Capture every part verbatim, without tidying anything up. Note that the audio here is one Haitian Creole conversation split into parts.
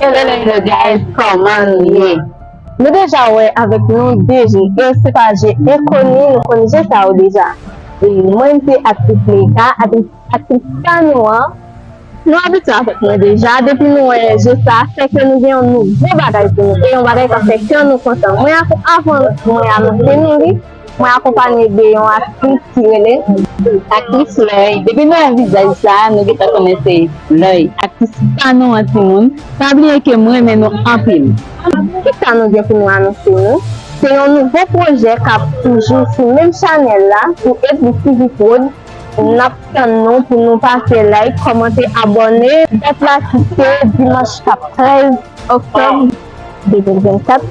Hello guys, kòman nou ye? Nou deja wè avèk nou de je, e se pa je enkoni, nou konn je sa yo deja. E mwen se aktris Leïka, aktris, aktris pa nou an. Nou abitye avèk mwen deja, depi nou wè je sa, se ke nou gen yon nouvo bagay pou nou, e yon bagay k ap fè kè nou kontan. Mwen, avan mwen anonse nou li, mwen akonpanye de yon aktris ki rele aktris Lèy. Depi nou wè vizaj sa, nou gentan konnen se Lèy. Aktris pa nou an, timoun. Pa bliye ke mwen renmen nou anpil. Kisa nou gen pou nou anonse nou? Se yon nouvo pwojè k ap toujou sou menm chanèl la, sou Edly T V Prod. N ap tann nou pou nou pase like, kòmante, abòne. Dat la ki se dimanch k ap trèz oktòb de mil vennkat.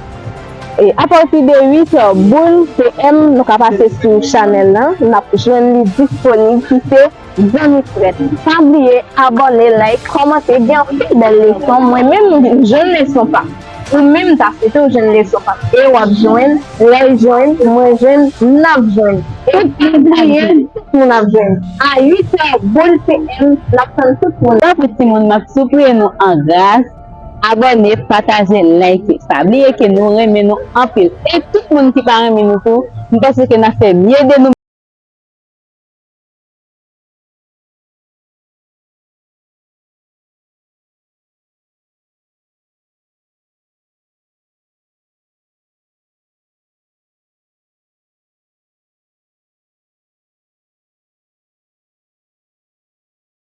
E apati de uit è boul P M, nou ka pase sou chanèl lan. N ap jwenn li disponib, ki se Zanmi Frèt. Pa bliye abòne, like, kòmante. Gen anpil bèl leson. Mwen menm, m jwenn leson pa m. Ou menm, ta swete w jwenn leson pa m. E w ap jwenn, Lèy jwenn, mwen jwenn, n ap jwenn. E pa bliye, tout moun ap jwenn. A uit è boul P M, n ap tann tout moun. Tanpri timoun, m ap sipriye nou an gras. Abòne, pataje, like. Pa bliye ke nou renmen nou anpil. E tout moun ki pa renmen nou tou, m panse ke n ap fè mye de nou